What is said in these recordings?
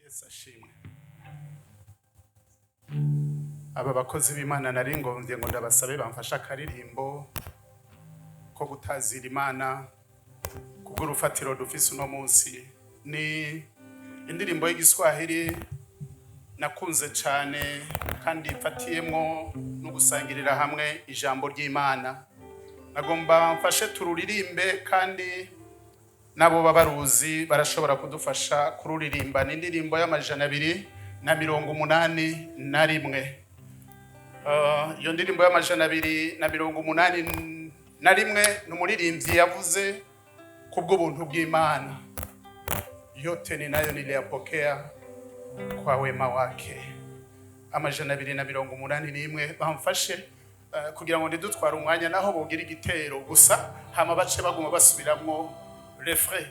Yesu ashimwe. Aba bakozi b'Imana nari ngombye ngo ndabasabe bamfashe akaririmbo ko gutazira Imana kubw'urufatiro dufise uno munsi. Ni indirimbo y'Igiswahili nakunze cyane kandi mfatiyemwo no gusangirira hamwe ijambo ry'Imana. Nagomba mfashe tururirimbe, kandi nabo babaruzi barashobora kudufasha kururirimba. Ni indirimbo y'amajana 281. Iyo ndirimbo y'amajana 281 ni umuririmbyi yavuze kubw'ubuntu bw'Imana: "Yote ninayo niliyapokea kwa wema wake." 281, bamfashe kugira ngo ndidutware umwanya, naho bogira igitero gusa, hama bace baguma basubiramwo refrain,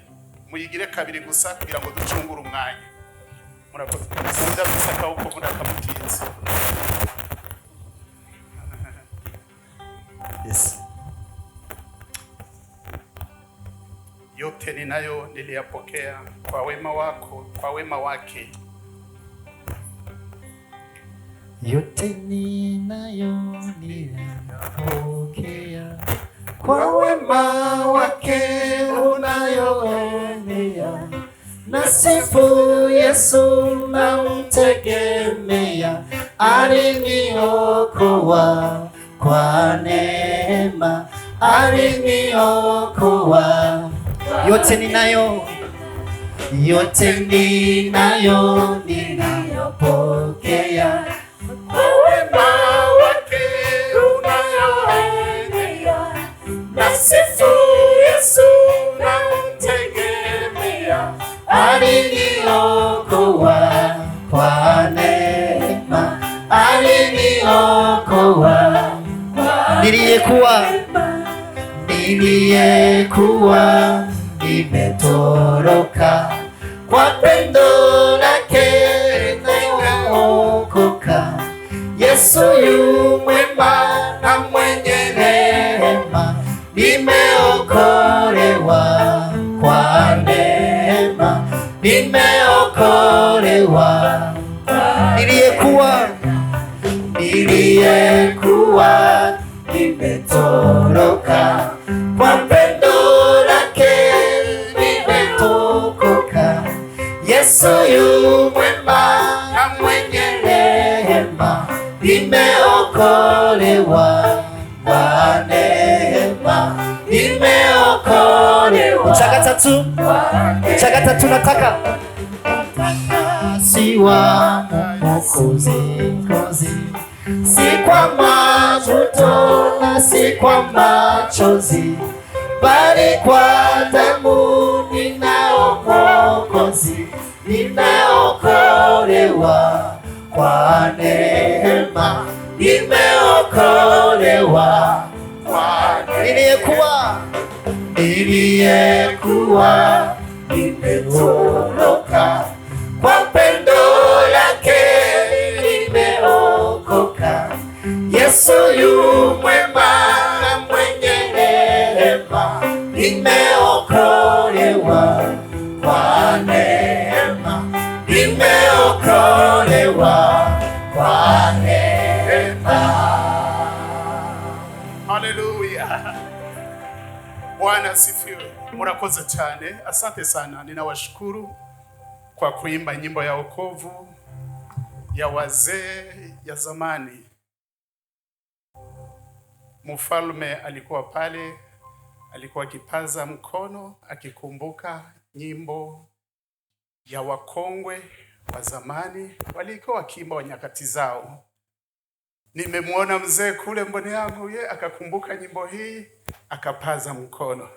muyigire kabiri gusa kugira ngo ducungure umwanya. Murakoze. Ndafise akaboko murakamutinze. Yes. Yote ninayo niliyapokea kwa wema wako, kwa wema wake. Yote ninayo niliyapokea kwa wema wake unayoendea. Nasifu Yesu namtegemea, aliniokoa kwa neema, aliniokoa. Yote ninayo, yote ninayo ninayopokea kwa wema wake unayoendea. Nasifu Yesu namtegemea, aliniokoa kwa neema, aliniokoa. Niliyekuwa nimetoroka, kwa pendo lake nimeokoka. Yesu yu mwema na mwenye rehema, nimeokolewa kwa neema, nimeokolewa. Niliyekuwa nimetoroka, kwa pendo lake nimeokoka. Yesu yu mwema na mwenye rehema, nimeokolewa kwa neema, nimeokolewa. Cha gatatu, cha gatatu nataka siwa Mwokozi, kozi, si kwa majuto na si kwa machozi, bali kwa damu ninao Mwokozi, nimeokolewa kwa neema, nimeokolewa kwa niliyekuwa nimetoroka, kwa pendo lake nimeokoka. Yesu yu mwema na mwenye rehema, nimeokolewa kwa neema, nimeokolewa kwa neema. Haleluya. Bwana asifiwe. Murakoze cyane. Asante sana. Ninawashukuru kwa kuimba nyimbo ya wokovu ya wazee ya zamani. Mfalme alikuwa pale, alikuwa akipaza mkono akikumbuka nyimbo ya wakongwe wa zamani walikuwa wakiimba wa nyakati zao. Nimemwona mzee kule mboni yangu, ye akakumbuka nyimbo hii akapaza mkono.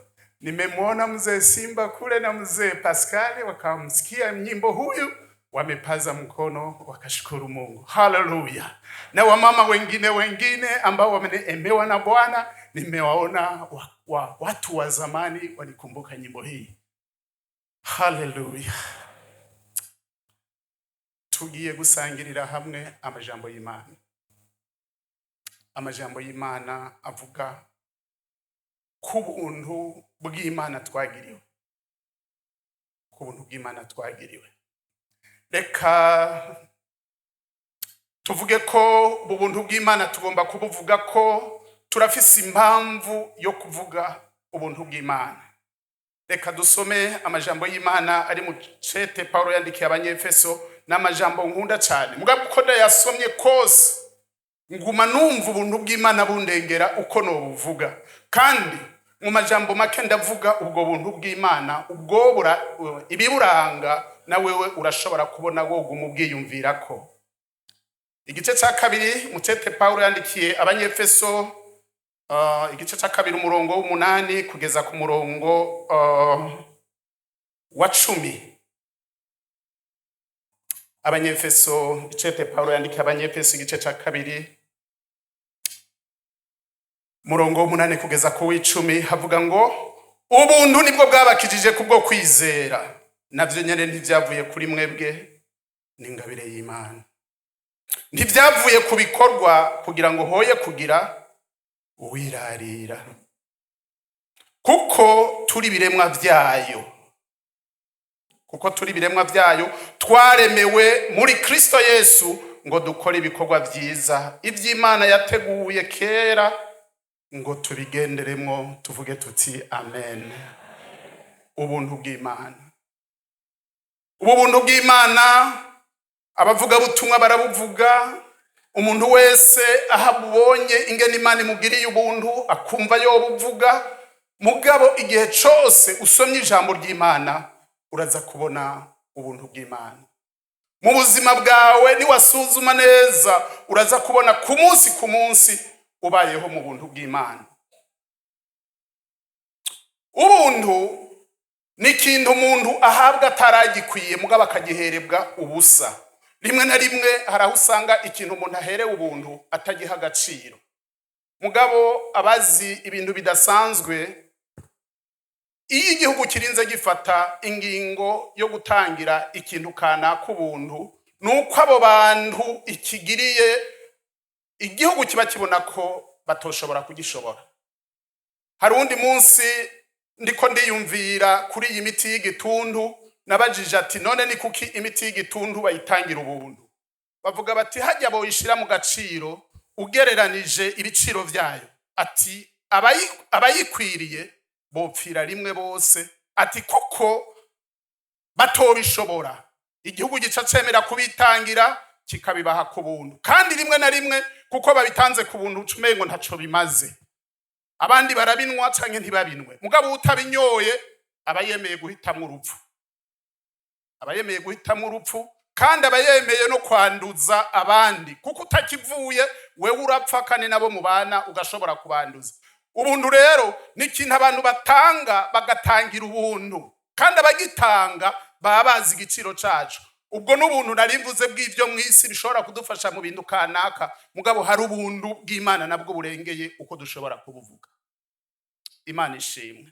Nimemwona mzee Simba kule na mzee Pascal wakamsikia nyimbo huyu. Wamepaza mkono wakashukuru Mungu. Haleluya! Na wamama wengine wengine ambao wameneemewa na Bwana, nimewaona watu wa zamani walikumbuka nyimbo hii. Haleluya! Tugiye gusangirira hamwe amajambo y'Imana, amajambo y'Imana avuga ku buntu bw'Imana twagiriwe, ku buntu bw'Imana twagiriwe. Reka tuvuge ko ubu buntu bw'Imana tugomba kubuvuga ko turafise impamvu yo kuvuga ubuntu bw'Imana. Reka dusome amajambo y'Imana ari mu cete Paulo yandikiye Abanyefeso. N'amajambo nkunda cyane, mugabo uko ndayasomye kose nguma numva ubuntu bw'Imana bundengera uko nobuvuga. Kandi mu majambo make ndavuga ubwo buntu bw'Imana, ubwo ibiburanga na wewe urashobora kubona woguma ubwiyumvirako. Igice cya kabiri mu cete Paulo yandikiye Abanyefeso, igice cya kabiri, umurongo w'8 kugeza ku murongo wa 10. Abanyefeso, icete Paulo yandikiye Abanyefeso, igice cya kabiri, murongo w'8 kugeza ku w'10, havuga ngo: "Ubuntu nibwo bwabakijije kubwo kwizera, navyo nyene ntivyavuye kuri mwebwe, n'ingabire y'Imana. Ntivyavuye ku bikorwa, kugira ngo hoye kugira uwirarira. Kuko turi ibiremwa vyayo, kuko turi ibiremwa vyayo, twaremewe muri Kristo Yesu ngo dukore ibikorwa vyiza, ivy'Imana yateguye kera ngo tubigenderemwo." Tuvuge tuti amen. Ubuntu bw'Imana, ubu buntu bw'Imana abavugabutumwa barabuvuga. Umuntu wese aho abubonye, ingene Imana imugiriye ubuntu, akumva yobuvuga. Mugabo igihe cose usomye ijambo ry'Imana, uraza kubona ubuntu bw'Imana mu buzima bwawe. Niwasuzuma neza, uraza kubona ku munsi ku munsi ubayeho mu buntu bw'Imana. Ubuntu ni ikintu umuntu ahabwa ataragikwiye, mugabo akagiherebwa ubusa. Rimwe na rimwe hari aho usanga ikintu umuntu aherewe ubuntu atagiha agaciro. Mugabo abazi ibintu bidasanzwe, iyo igihugu kirinze gifata ingingo yo gutangira ikintu kanaka ubuntu, ni uko abo bantu ikigiriye igihugu kiba kibona ko batoshobora kugishobora. Hari uwundi munsi ndiko ndiyumvira kuri iyi miti y'igituntu, nabajije ati: "None ni kuki imiti y'igituntu bayitangira ubuntu?" Bavuga bati: "Hajya boyishira mu gaciro, ugereranije ibiciro vyayo," ati, "abayikwiriye bopfira rimwe bose," ati, "kuko batobishobora." Igihugu gica cemera kubitangira, kikabibaha ku buntu. Kandi rimwe na rimwe, kuko babitanze ku buntu, uca umengo ntaco bimaze. Abandi barabinwa canke ntibabinwe, mugabo utabinyoye aba yemeye guhitamwo urupfu, aba yemeye guhitamwo urupfu, kandi aba yemeye no kwanduza abandi, kuko utakivuye wewe urapfa, kandi nabo mubana ugashobora kubanduza. Ubuntu rero ni ikintu abantu batanga, bagatangira ubuntu, kandi abagitanga baba bazi igiciro caco. Ubwo n'ubuntu nari mvuze bw'ibyo mu isi bishobora kudufasha mu bintu kanaka. Mugabo hari ubuntu bw'Imana nabwo burengeye uko dushobora kubuvuga. Imana ishimwe.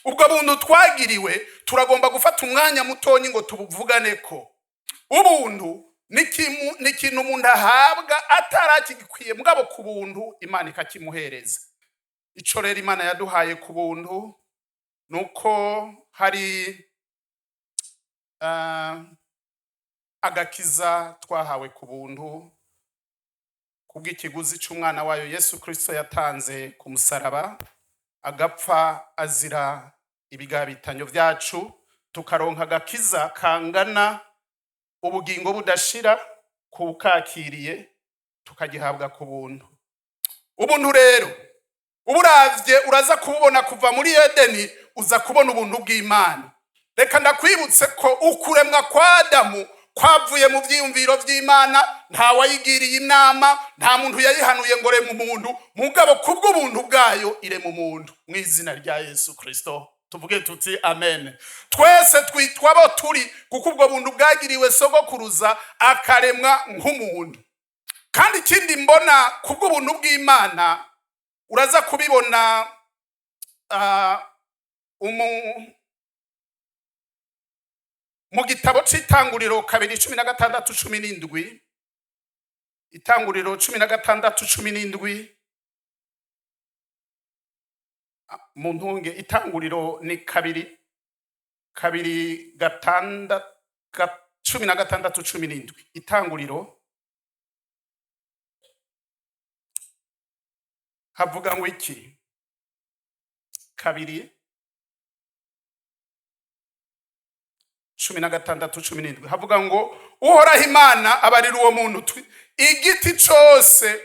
Ubwo buntu twagiriwe, turagomba gufata umwanya mutonyi ngo tubuvugane ko ubuntu ni ikintu umuntu ahabwa atarakigikwiye, mugabo ku buntu Imana ikakimuhereza. Ico rero Imana yaduhaye ku buntu ni uko hari agakiza twahawe ku buntu kubw'ikiguzi c'umwana wayo Yesu Kristo yatanze ku musaraba, agapfa azira ibigabitanyo vyacu, tukaronka agakiza kangana ubugingo budashira kubukakiriye, tukagihabwa ku buntu. Ubuntu rero uburavye, uraza kububona kuva muri Edeni, uza kubona ubuntu bw'Imana. Reka ndakwibutse ko ukuremwa kwa Adamu kwavuye mu vyiyumviro vy'Imana. Nta wayigiriye inama, nta muntu yayihanuye ngo rema umuntu, mugabo kubw'ubuntu bwayo irema umuntu mu izina rya Yesu Kristo. Tuvuge tuti amen. Twese twitwa abo turi kuko ubwo buntu bwagiriwe sogokuruza akaremwa nk'umuntu. Kandi ikindi mbona kubw'ubuntu bw'Imana, uraza kubibona mu gitabo c'Itanguriro 2:16-17. Itanguriro 16:17. Mu ntunge, Itanguriro ni kabiri, kabiri 16:17. Itanguriro havuga ngo iki? 2:16-17 havuga ngo: Uhoraho Imana abarira uwo muntu: "Igiti cose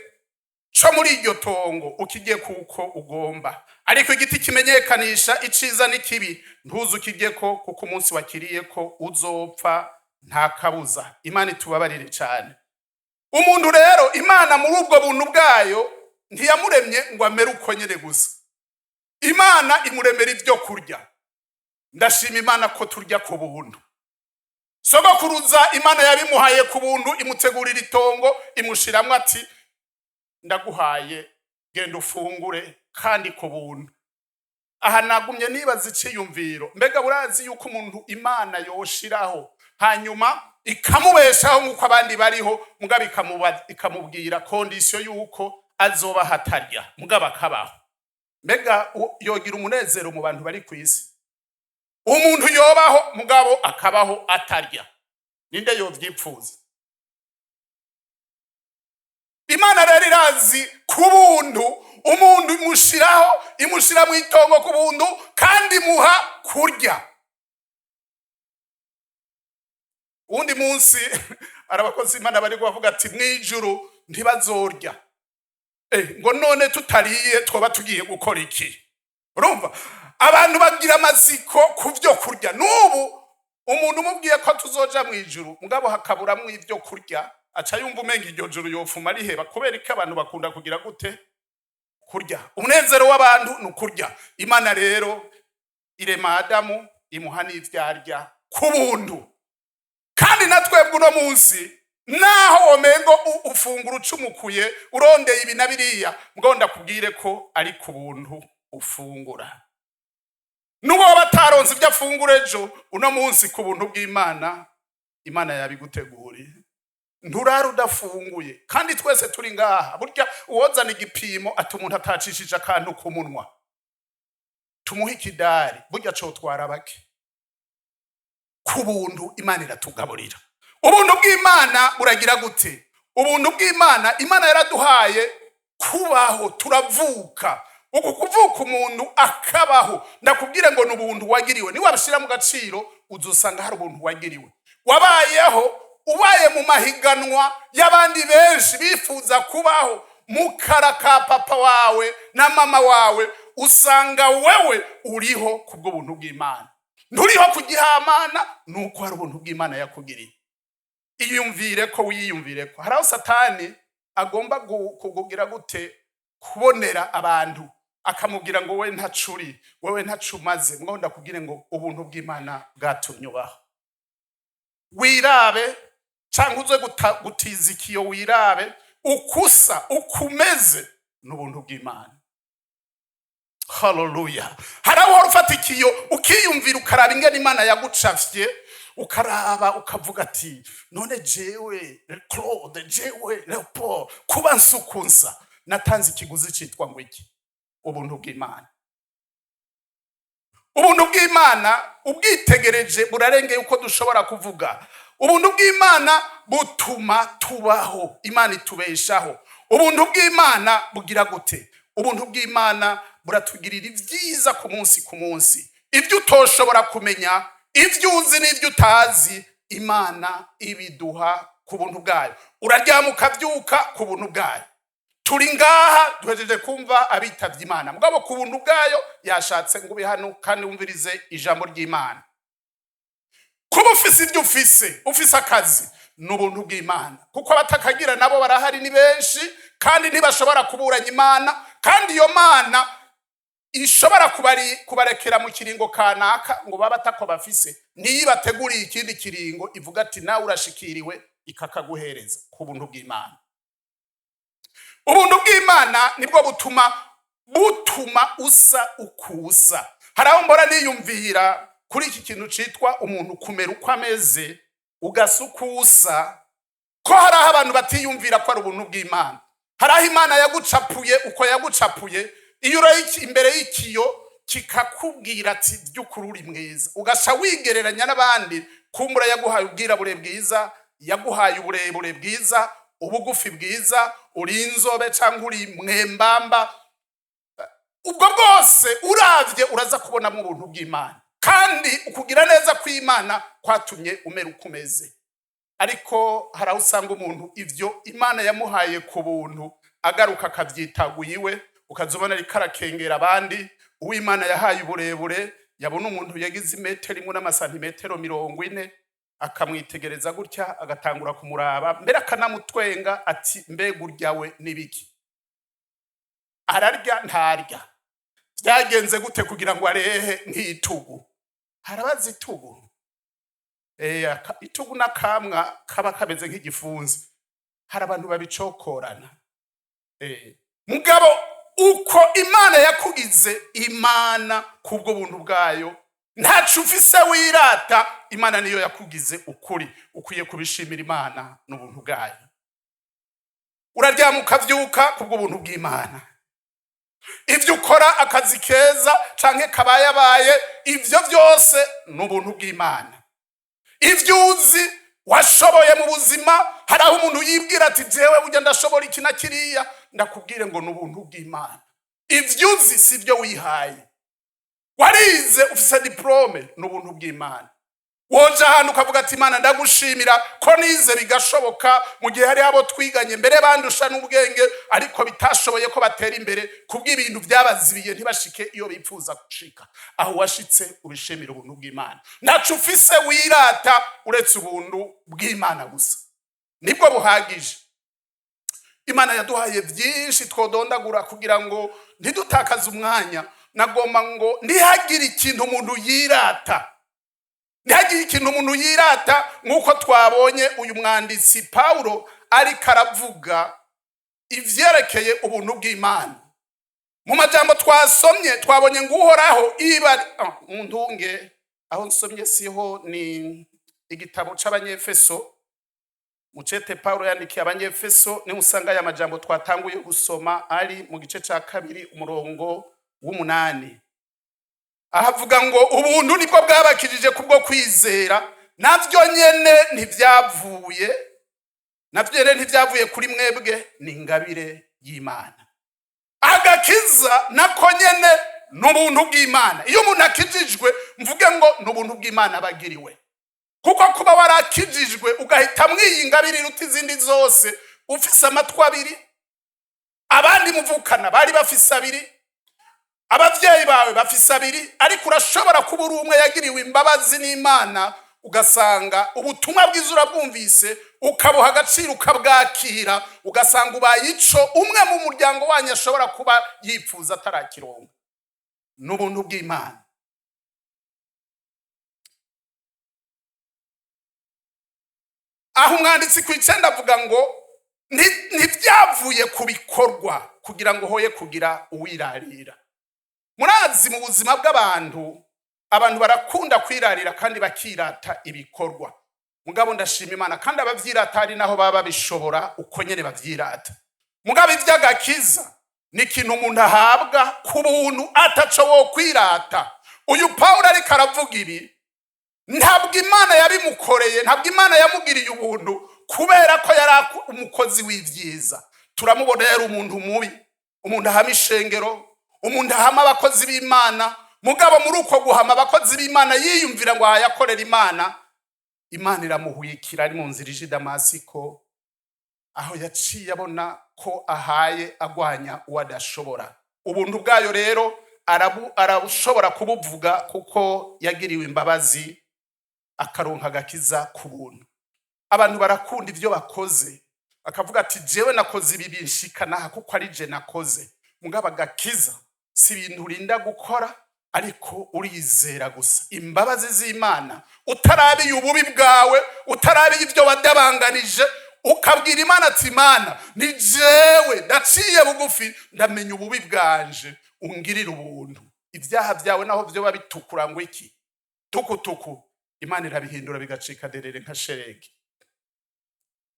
co muri iryo tongo ukirye kuko ugomba, ariko igiti kimenyekanisha iciza n'ikibi ntuze ukiryeko, kuko umunsi wakiriyeko uzopfa nta kabuza." Imana itubabarire cyane. Umuntu rero, Imana muri ubwo buntu bwayo ntiyamuremye ngo amere uko nyine gusa. Imana imuremera ibyo kurya. Ndashima Imana ko turya ku buntu. Sogokuruza Imana yabimuhaye ku buntu, imutegurira itongo, imushiramwo ati: "Ndaguhaye, genda ufungure kandi ku buntu." Aha nagumye nibaza iciyumviro: mbega burazi yuko umuntu Imana yoshiraho, hanyuma ikamubeshaho nk'uko abandi bariho, mugabo ikamubwira condition yuko azoba hatarya, mugabo akabaho? Mbega yogira umunezero mu bantu bari ku isi? Umuntu yobaho mugabo akabaho atarya, ninde yovyipfuza? Imana rero irazi ku buntu umuntu imushiraho, imushira mu itongo ku buntu, kandi imuha kurya. Uwundi munsi hari abakozi Imana bari bavuga ati: "Mw'ijuru ntibazorya." Ngo none tutariye twaba tugiye gukora iki? Urumva abantu bagira amatsiko ku byo kurya. N'ubu umuntu umubwiye ko tuzoja mu ijuru mugabo hakaburamwo ibyo kurya, aca yumva umenga iryo juru yofuma riheba. Kubera ko abantu bakunda kugira gute? Kurya. Umunezero w'abantu ni ukurya. Imana rero irema Adamu, imuha n'ibyo arya ku buntu. Kandi na twebwe uno munsi, naho womengo ufungura ucumukuye, urondeye ibi na biriya, mugabo ndakubwire ko ari ku buntu ufungura. N'uwo waba ataronse ibyo afungura ejo, uno munsi ku buntu bw'Imana, Imana yabiguteguriye. Nturara udafunguye. Kandi twese turi ngaha, burya uwozana igipimo ati umuntu atacishije akantu ku munwa tumuhe ikidari, burya cotwara bake. Ku buntu Imana iratugaburira. Ubuntu bw'Imana buragira gute? Ubuntu bw'Imana, Imana yaraduhaye kubaho, turavuka. Uku kuvuka umuntu akabaho, ndakubwire ngo ni ubuntu wagiriwe. Niwabishyira mu gaciro, uzosanga hari ubuntu wagiriwe. Wabayeho ubaye mu mahiganwa y'abandi benshi bifuza kubaho mu kara ka papa wawe na mama wawe, usanga wewe uriho kubw'ubuntu bw'Imana. Nturiho ku gihamana, ni uko hari ubuntu bw'Imana yakugiriye. Iyumvire ko wiyumvire ko hari aho Satani agomba kukugira gute? Kubonera abantu, akamubwira ngo: "Wowe ntacuri, wowe ntacumaze." Mugabo ndakubwire ngo ubuntu bw'Imana bwatumye ubaho. Wirabe cyangwa uze gutiza ikiyo, wirabe ukusa ukumeze n'ubuntu bw'Imana. Haleluya! Hari aho uhora ufata ikiyo ukiyumvira, ukaraba ingene Imana yagucafye, ukaraba ukavuga ati: "None jewe Claude, jewe Leopold, kuba nsukunsa natanze ikiguzi cyitwa ngo iki?" Ubuntu bw'Imana. Ubuntu bw'Imana ubwitegereje burarengeye uko dushobora kuvuga. Ubuntu bw'Imana butuma tubaho, Imana itubeshaho. Ubuntu bw'Imana bugira gute? Ubuntu bw'Imana buratugirira ibyiza ku munsi ku munsi, ibyo utoshobora kumenya, ibyo uzi n'ibyo utazi, Imana ibiduha ku buntu bwayo. Uraryama ukabyuka ku buntu bwayo. Turi ngaha, duhejeje kumva abitavye Imana, mugabo ku buntu bwayo yashatse ngo ube hano kandi wumvirize ijambo ry'Imana. Kuba ufise ibyo ufise, ufise akazi, ni ubuntu bw'Imana, kuko abatakagira nabo barahari, ni benshi, kandi ntibashobora kuburanya Imana. Kandi iyo Mana Ishobora kubarekera mu kiringo kanaka ngo babe atako bafise, niyo ibateguriye ikindi kiringo ivuga ati nawe urashikiriwe, ikakaguhereza ku buntu bw'Imana. Ubuntu bw'Imana nibwo butuma usa ukusa. Hari aho mbora niyumvira kuri iki kintu citwa umuntu kumera uko ameze, ugasa uko usa, ko hari aho abantu batiyumvira ko ari ubuntu bw'Imana. Hari aho Imana yagucapuye uko yagucapuye, iyo uri imbere y'ikiyo kikakubwira ati by'ukuri uri mwiza, ugaca wigereranya n'abandi. Kumbura yaguhaye ubwirabure bwiza, yaguhaye uburebure bwiza, ubugufi bwiza, uri inzobe cyangwa uri mwembamba, ubwo bwose uravye uraza kubonamo ubuntu bw'Imana, kandi ukugira neza kw'Imana kwatumye umera uko umeze. Ariko hari aho usanga umuntu ivyo Imana yamuhaye ku buntu agaruka akavyitaguye iwe, ukaza ubona ariko arakengera abandi. Uwo Imana yahaye uburebure yabona umuntu yagize imetero imwe n'amasantimetero 40, akamwitegereza gutya, agatangura kumuraba, mbere akanamutwenga ati mbega urya we n'ibiki, ararya ntarya, byagenze gute kugira ngo arehe nk'itugu? Harabaza itugu, itugu n'akamwa kaba kameze nk'igifunzi, hari abantu babicokorana. Mugabo uko Imana yakugize, Imana kubwo buntu bwayo ntaco ufise wirata, Imana niyo yakugize ukuri, ukwiye kubishimira Imana n'ubuntu bwayo. Uraryama ukavyuka kubwo buntu bw'Imana. Ivyo ukora, akazi keza canke kabayabaye, ivyo vyose ni ubuntu bw'Imana. Ivyo uzi washoboye mu buzima, hari aho umuntu yibwira ati jewe burya ndashobora iki na kiriya, ndakubwire ngo ni ubuntu bw'Imana. Ivyo uzi si byo wihaye. Warize ufise diplôme, ni ubuntu bw'Imana. Woja ahantu ukavuga ati Imana ndagushimira ko nize bigashoboka, mu gihe hari abo twiganye mbere bandusha n'ubwenge ariko bitashoboye ko batera imbere kubw'ibintu byabazibiye ntibashike iyo bipfuza gushika. Aho washitse ubishimira ubuntu bw'Imana. Ntaco ufise wirata uretse ubuntu bw'Imana gusa, nibwo buhagije. Imana yaduhaye byinshi twodondagura kugira ngo ntidutakaze umwanya. Nagomba ngo ntihagire ikintu umuntu yirata, ntihagire ikintu umuntu yirata, nk'uko twabonye uyu mwanditsi Paulo ariko aravuga ivyerekeye ubuntu bw'Imana. Mu majambo twasomye twabonye ngo Uhoraho iba muntunge aho nsomye siho, ni igitabo c'Abanyefeso, mucete Paulo yandikiye Abanyefeso, niho usanga aya majambo twatanguye gusoma ari mu gice ca 2 umurongo w'8. Ahavuga ngo ubuntu nibwo bwabakijije kubwo kwizera, navyo nyene ntivyavuye, navyo nyene ntivyavuye kuri mwebwe, ni ingabire y'Imana. Agakiza nako nyene ni ubuntu bw'Imana. Iyo umuntu akijijwe, mvuge ngo ni ubuntu bw'Imana abagiriwe, kuko kuba warakijijwe ugahitamwo iyi ngabire iruta izindi zose, ufise amatwi abiri, abandi muvukana bari bafise abiri, abavyeyi bawe bafise abiri, ariko urashobora kuba uri umwe yagiriwe imbabazi n'Imana, ugasanga ubutumwa bwiza urabwumvise, ukabuha agaciro, ukabwakira, ugasanga ubaye ico umwe mu muryango wanyu ashobora kuba yipfuza atarakironka. N'ubuntu bw'Imana. Aho umwanditsi ku 9 avuga ngo ntivyavuye ku bikorwa kugira ngo hoye kugira uwirarira. Murazi mu buzima bw'abantu, abantu barakunda kwirarira kandi bakirata ibikorwa. Mugabo ndashima Imana, kandi abavyirata ari naho baba babishobora uko nyene bavyirata. Mugabo ivy'agakiza ni ikintu umuntu ahabwa ku buntu ataco wo kwirata. Uyu Paulo ariko aravuga ibi, ntabwo Imana yabimukoreye, ntabwo Imana yamugiriye ubuntu kubera ko yari umukozi w'ivyiza. Turamubona yari umuntu mubi, umuntu ahama ishengero, umuntu ahama abakozi b'Imana. Mugabo muri uko guhama abakozi b'Imana yiyumvira ngo ahayakorera Imana, Imana iramuhwikira ari mu nzira ije i Damasiko, aho yaciye abona ko ahaye agwanya uwo adashobora. Ubuntu bwayo rero arabushobora kubuvuga kuko yagiriwe imbabazi akaronka agakiza ku buntu. Abantu barakunda ivyo bakoze, akavuga ati jewe nakoze ibi binshika naha kuko ari je nakoze. Mugabo agakiza Si ibintu urinda gukora, ariko urizera gusa imbabazi z'Imana, utarabiye ububi bwawe, utarabiye ibyo wadabanganije, ukabwira Imana ati: "Imana, ni jewe ndaciye bugufi, ndamenya ububi bwanje, ungirire ubuntu." Ibyaha byawe naho byoba bitukura ngo iki tukutuku, Imana irabihindura bigacika derere nka sheregi.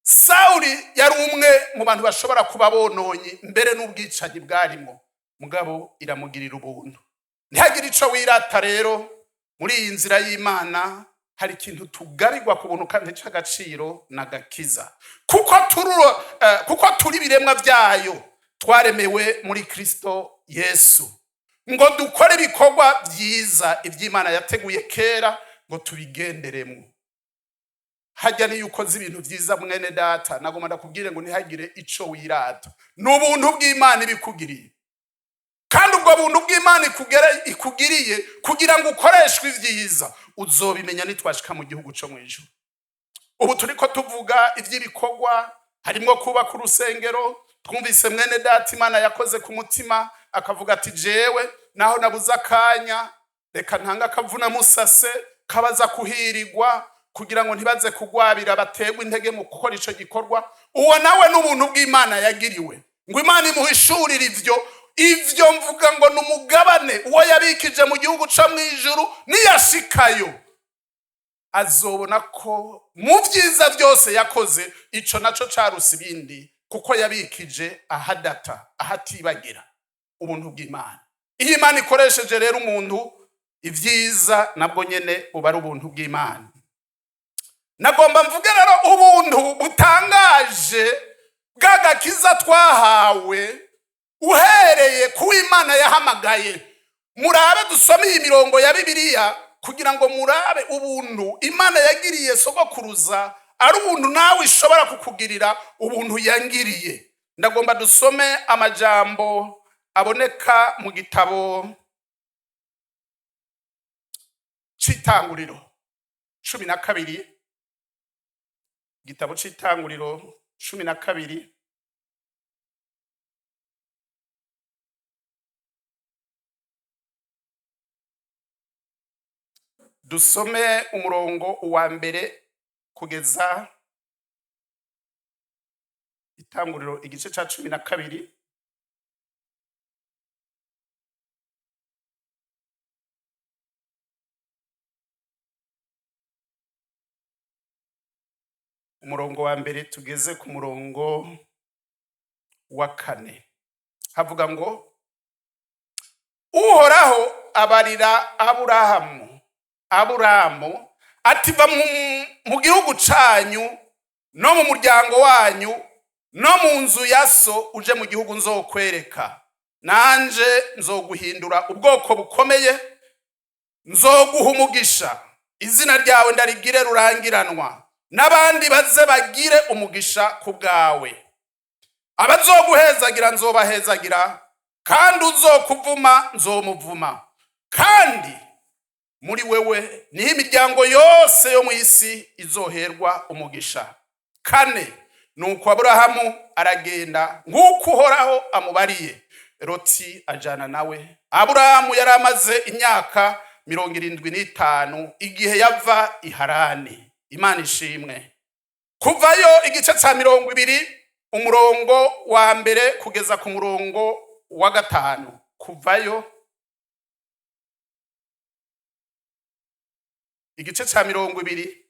Sawuli yari umwe mu bantu bashobora kuba bononye, mbere n'ubwicanyi bwarimo, mugabo iramugirira ubuntu. Ntihagire ico wirata rero muri iyi nzira y'Imana. Hari ikintu tugarirwa ku buntu kandi c'agaciro n'agakiza, kuko turi ibiremwa byayo, twaremewe muri Kristo Yesu ngo dukore ibikorwa byiza iby'Imana yateguye kera ngo tubigenderemo. Hajya niyo ukoze ibintu byiza, mwene data, nagomba ndakubwire ngo ntihagire ico wirata. Ni ubuntu bw'Imana ibikugiriye, kandi ubwo buntu bw'Imana ikugiriye kugira ngo ukoreshwe ibyiza, uzobimenya nitwashika mu gihugu cyo mu ijuru. Ubu turiko tuvuga iby'ibikorwa, harimo kubaka urusengero. Twumvise mwene data Imana yakoze ku mutima, akavuga ati: "Jewe naho nabuze akanya, reka ntanga akavuna musase kabaza kuhirirwa kugira ngo ntibaze kugwabira, baterwe intege mu gukora ico gikorwa." Uwo nawe n'ubuntu bw'Imana yagiriwe, ngo Imana imuhishurire ivyo. Ivyo mvuga ngo ni umugabane uwo yabikije mu gihugu co mu ijuru. Niyashikayo azobona ko mu byiza byose yakoze, ico naco caruse ibindi, kuko yabikije ahadata, ahatibagira. Ubuntu bw'Imana. Iyo Imana ikoresheje rero umuntu ibyiza, nabwo nyene buba ari ubuntu bw'Imana. Nagomba mvuge rero ubuntu butangaje bw'agakiza twahawe, uhereye ku Imana yahamagaye. Murabe, dusome iyi mirongo ya Bibiliya kugira ngo murabe ubuntu Imana yagiriye sogokuruza ari ubuntu nawe ishobora kukugirira, ubuntu yangiriye. Ndagomba dusome amajambo aboneka mu gitabo c'Itanguriro 12, igitabo c'Itanguriro 12. Dusome umurongo wa mbere kugeza, Itanguriro igice ca 12. Umurongo wa mbere tugeze ku murongo wa kane. Havuga ngo: Uhoraho abarira Aburahamu ati: "Va mu gihugu canyu no mu muryango wanyu no mu nzu ya so, uje mu gihugu nzokwereka. Nanje nzoguhindura ubwoko bukomeye, nzoguha umugisha, izina ryawe ndarigire rurangiranwa, n'abandi baze bagire umugisha ku bwawe. Abazoguhezagira nzobahezagira, kandi uzokuvuma nzomuvuma, kandi muri wewe niho imiryango yose yo mu isi izoherwa umugisha." Kane: nuko Aburahamu aragenda nk'uko Uhoraho amubariye, Loti ajana nawe. Aburahamu yari amaze imyaka 75 igihe yava i Harani. Imana ishimwe. Kuvayo igice cya 20, umurongo wa mbere kugeza ku murongo wa gatanu. Kuvayo igice cya 20,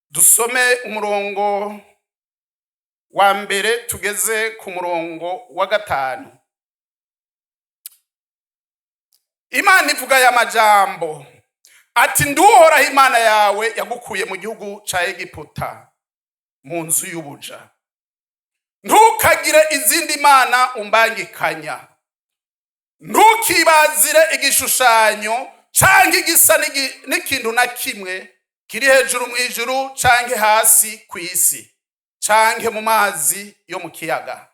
dusome umurongo wa mbere tugeze ku murongo wa gatanu. Imana ivuga aya majambo ati: "Nduhoraho Imana yawe yagukuye mu gihugu ca Egiputa, mu nzu y'ubuja. Ntukagire izindi mana umbangikanya. Ntukibazire igishushanyo canke igisa n'ikintu na kimwe kiri hejuru mu ijuru, canke hasi ku isi, canke mu mazi yo mu kiyaga.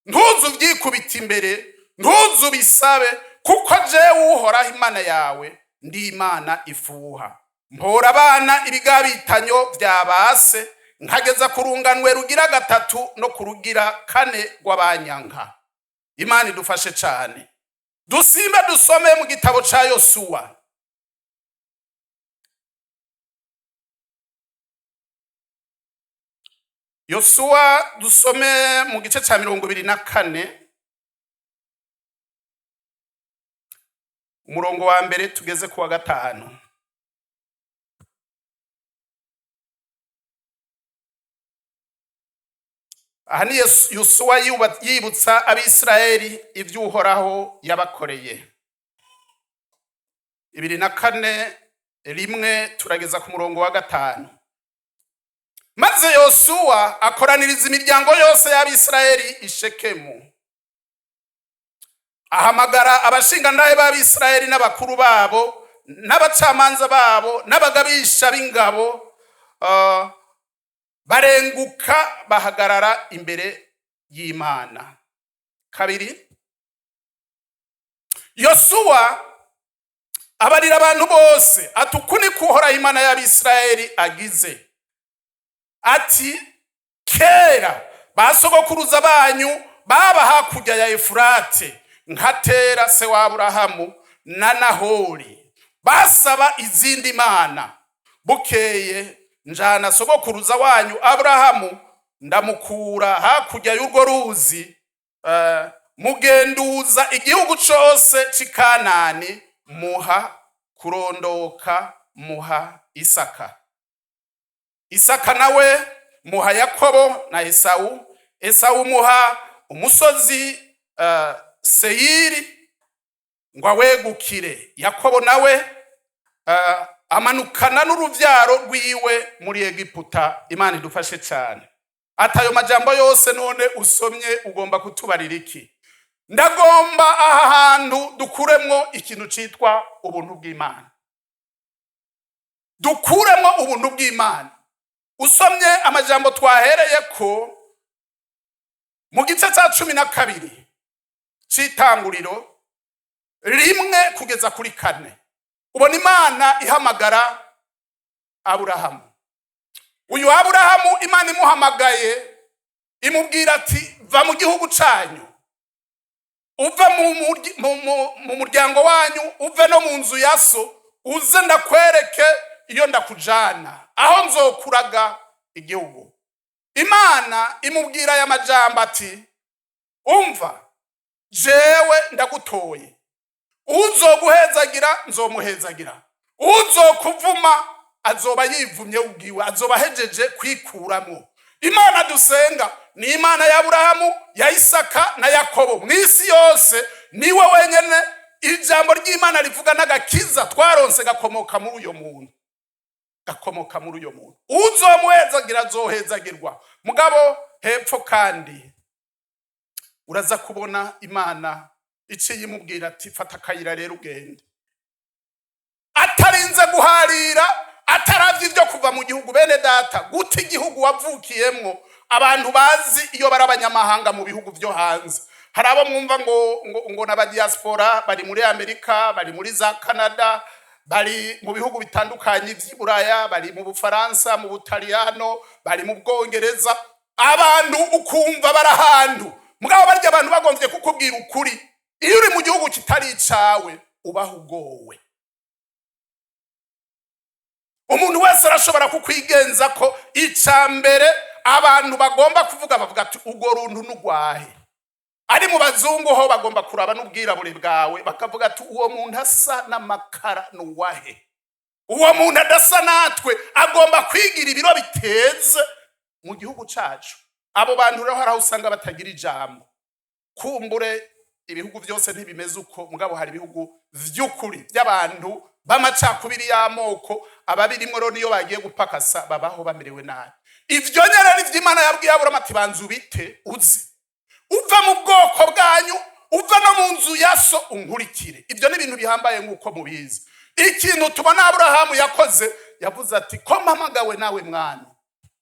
Ntuzu uvyikubita imbere, ntuzu bisabe, kuko jewe Uhoraho Imana yawe ndi Imana ifuha, mpora abana ibigabitanyo vya base." Nkageza ku runganwe rugira gatatu no ku rugira kane rw'abanyanka. Imana idufashe cyane. Dusimbe dusome mu gitabo ca Yosuwa. Yosuwa, dusome mu gice ca 24, umurongo wa mbere tugeze ku wa gatanu. Aha ni Yosuwa yibutsa Abisirayeli ibyo Uhoraho yabakoreye. 24 rimwe turageza ku murongo wa gatanu. Maze Yosuwa akoraniriza imiryango yose y'Abisirayeli i Shekemu, ahamagara abashingantahe b'Abisirayeli n'abakuru babo n'abacamanza babo n'abagabisha b'ingabo, barenguka bahagarara imbere y'Imana. Kabiri, Yosuwa abarira abantu bose ati: "Uku niko Uhoraho Imana y'Abisirayeli agize ati: Kera ba sogokuruza banyu baba hakurya ya Efurate, nka Tera se wa Aburahamu na Nahori, basaba izindi mana. Bukeye njana sogokuruza wanyu Aburahamu, ndamukura hakurya y'urwo ruzi, mugenduza igihugu cose c'i Kanani, muha kurondoka, muha Isaka. Isaka nawe muha Yakobo na Esawu. Esawu muha umusozi Seyiri ngo awegukire. Yakobo nawe amanukana n'uruvyaro rwiwe muri Egiputa." Imana idufashe cyane. Ati: "Ayo majambo yose none usomye ugomba kutubarira iki?" Ndagomba aha hantu dukuremwo ikintu citwa ubuntu bw'Imana, dukuremwo ubuntu bw'Imana. Usomye amajambo twahereye ko mu gice cya 12 c'Itanguriro, rimwe kugeza kuri kane, ubona Imana ihamagara Aburahamu. Uyu Aburahamu, Imana imuhamagaye imubwira ati: "Va mu gihugu canyu, uve mu muryango wanyu, uve no mu nzu ya so, uze ndakwereke iyo ndakujana, aho nzokuraga igihugu." Imana imubwira aya majambo ati: "Umva, jewe ndagutoye, uzoguhezagira nzomuhezagira, uzokuvuma azoba yivumye ubwiwe, azoba ahejeje kwikuramwo." Imana dusenga ni Imana ya Aburahamu, ya Isaka na Yakobo. Mu isi yose niwe wenyene ijambo ry'Imana rivuga, n'agakiza twaronse gakomoka muri uyo muntu, gakomoka muri uyo muntu. Uzomuhezagira azohezagirwa. Mugabo hepfo kandi uraza kubona Imana iciye imubwira ati: "Fata akayira rero ugende," atarinze guharira, ataravye ibyo kuva mu gihugu. Bene data, guta igihugu wavukiyemwo, abantu bazi iyo bari abanyamahanga mu bihugu vyo hanze, hari abo mwumva ngo n'aba diaspora bari muri Amerika, bari muri za Canada, bari mu bihugu bitandukanye vy'i Buraya, bari mu Bufaransa, mu Butaliyano, bari mu Bwongereza, abantu ukumva bari ahantu. Mugabo barya abantu bagomvye kukubwira ukuri, iyo uri mu gihugu kitari icawe ubaho ugowe. Umuntu wese arashobora kukwigenza ko. Icya mbere abantu bagomba kuvuga, bavuga ati: "Urwo runtu n'urwahe?" Ari mu bazungu ho bagomba kuraba n'ubwirabure bwawe, bakavuga ati: "Uwo muntu asa n'amakara n'uwahe? Uwo muntu adasa natwe agomba kwigira ibiro biteze mu gihugu cacu?" Abo bantu rero hari aho usanga batagira ijambo. Kumbure ibihugu byose ntibimeze uko, mugabo hari ibihugu vy'ukuri by'abantu b'amacakubiri y'amoko. Ababirimwo rero niyo bagiye gupakasa babaho bamerewe nabi. Ivyo nyene ni vy'Imana yabwiye Aburahamu ati: "Banza ubite, uze uve mu bwoko bwanyu, uve no mu nzu ya so, unkurikire." Ibyo ni ibintu bihambaye nk'uko mubizi. Ikintu tubona Aburahamu yakoze, yavuze ati: "Ko mpamagawe nawe mwana,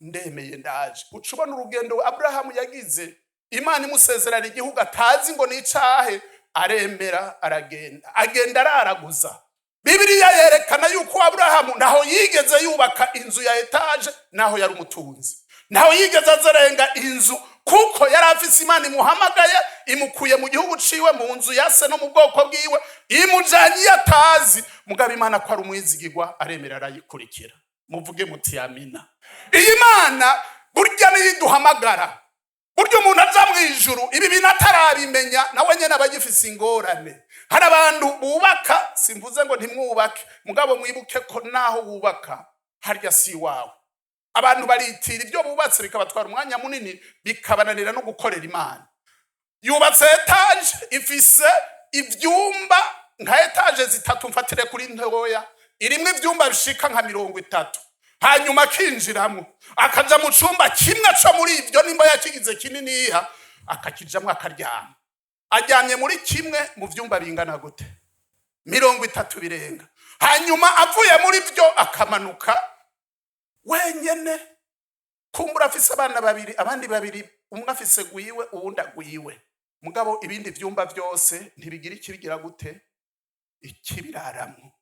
ndemeye, ndaje." Uca ubona urugendo Aburahamu yagize, Imana imusezerana igihugu atazi ngo ni icahe, aremera aragenda, agenda araraguza. Bibiliya yerekana yuko Aburahamu ntaho yigeze yubaka inzu ya etaje, naho yari umutunzi. Ntawe yigeze azarenga inzu, kuko yari afise Imana imuhamagaye, imukuye mu gihugu ciwe, mu nzu ya se no mu bwoko bwiwe, imujanye iyo atazi. Mugabo Imana ko ari umwizigirwa, aremera arayikurikira. Muvuge muti amina. Iyi Mana burya niyo iduhamagara. Burya umuntu aja mu ijuru ibi bintu atarabimenya, nawe nyene aba agifise ingorane. Hari abantu bubaka, simvuze ngo ntimwubake, mugabo mwibuke ko naho wubaka harya si iwawe. Abantu baritira ibyo bubatse bikabatwara umwanya munini, bikabananira no gukorera Imana. Yubatse etaje ifise ivyumba nka etaje zitatu, mfatire kuri ntoya irimwo ivyumba bishika nka 30, hanyuma akinjiramo akaja mu cumba kimwe co muri ivyo, nimba yakigize kininiya akakijamwo akaryama. Aryamye muri kimwe mu vyumba bingana gute? 30 birenga. Hanyuma avuye muri vyo akamanuka wenyene, kumbura afise abana babiri, abandi babiri, umwe afise gwiwe uwundi agwiwe, mugabo ibindi vyumba vyose ntibigira ikibigira gute, ikibiraramwo.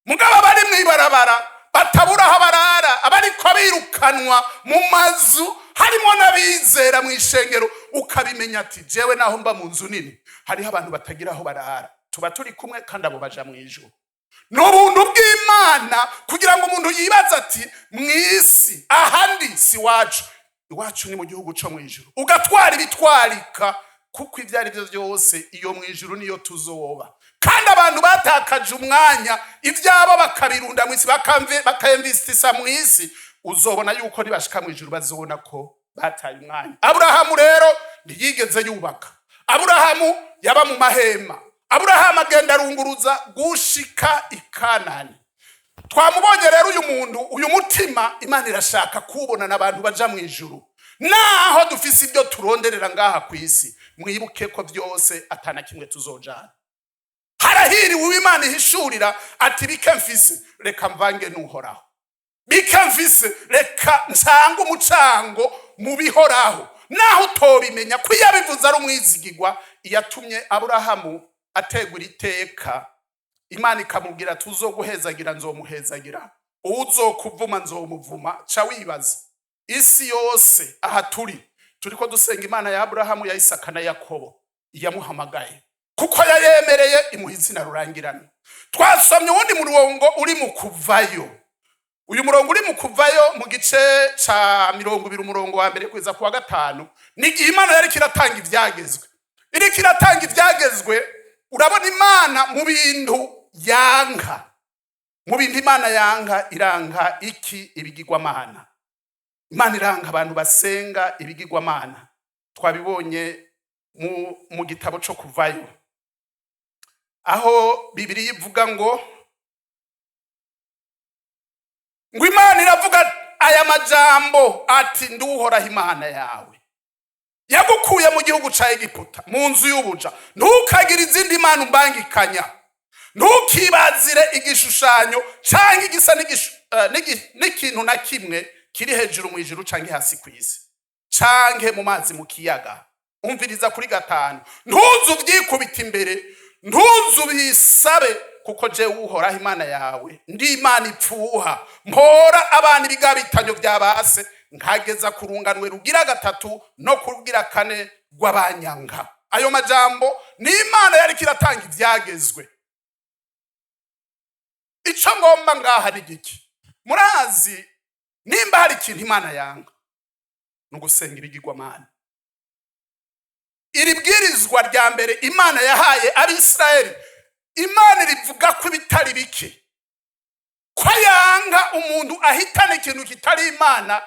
Mugabo abari mw'ibarabara batabura aho barara, abariko birukanwa mu mazu, harimo n'abizera mu ishengero, ukabimenya ati jewe naho mba mu nzu nini hariho abantu batagira aho barara, tuba turi kumwe, kandi abo baja mw'ijuru. Ni ubuntu bw'Imana kugira ngo umuntu yibaze ati mw'isi ahandi si iwacu, iwacu ni mu gihugu co mw'ijuru, ugatwara ibitwarika, kuko ibyo ari byo byose iyo mw'ijuru niyo tuzoba. Kandi abantu batakaje umwanya, ibyabo bakabirunda mw'isi, bakayemvistisa mw'isi, uzobona yuko nibashika mw'ijuru bazobona ko bataye umwanya. Aburahamu rero ntiyigeze yubaka. Aburahamu yaba mu mahema. Aburahamu agenda arunguruza gushika i Kanani. Twamubonye rero uyu muntu, uyu mutima Imana irashaka kuwubona n'abantu baja mu ijuru. Naho dufise ibyo turonderera ngaha ku isi, mwibuke ko byose atana kimwe tuzojana. Harahiriwe uwo Imana ihishurira ati bike mfise reka mvange n'Uhoraho, bike mfise reka nsange umucango mu bihoraho. Naho utobimenya ko iyo abivuze ari umwizigirwa. Iyatumye Aburahamu ategura iteka, Imana ikamubwira tuzoguhezagira nzomuhezagira, uwuzokuvuma nzomuvuma. Ca wibaza isi yose aha turi turiko dusenga Imana ya Aburahamu, ya Isaka na Yakobo, yamuhamagaye kuko yayemereye imuha izina rurangirana. Twasomye uwundi murongo uri mu Kuvayo. Uyu murongo uri mu Kuvayo mu gice ca 20 umurongo wa 1 kugeza ku wa 5, ni igihe Imana yariko iratanga ivyagezwe. Iriko iratanga ivyagezwe, urabona Imana mu bintu yanka, mu bintu Imana yanka, iranka iki? Ibigirwamana. Imana iranga abantu basenga ibigirwamana. Twabibonye mu gitabo co Kuvayo, aho Bibiliya ivuga ngo Imana iravuga aya majambo ati nduhoraho Imana yawe yagukuye mu gihugu ca Egiputa, mu nzu y'ubuja. Ntukagire izindi mana umbangikanya, ntukibazire igishushanyo canke igisa n'ikintu na kimwe kiri hejuru mu ijuru canke hasi ku isi canke mu mazi mu kiyaga. Umviriza kuri 5, ntuzu uvyikubita imbere, ntuzu bisabe, kuko jewe Uhoraho Imana yawe ndi Imana ipfuha, mpora abana ibigabitanyo vya base, nkageza ku runganwe rugira 3 no kurugira 4 rw'abanyanga. Ayo majambo ni Imana yariko iratanga ivyagezwe. Ico ngomba ngaha ni giki? Murazi nimba hari ikintu Imana yanga ni ugusenga ibigirwamana. Iri bwirizwa rya mbere Imana yahaye Abisirayeli, Imana rivuga ko ibitari bike, ko yanga umuntu ahitana ikintu kitari Imana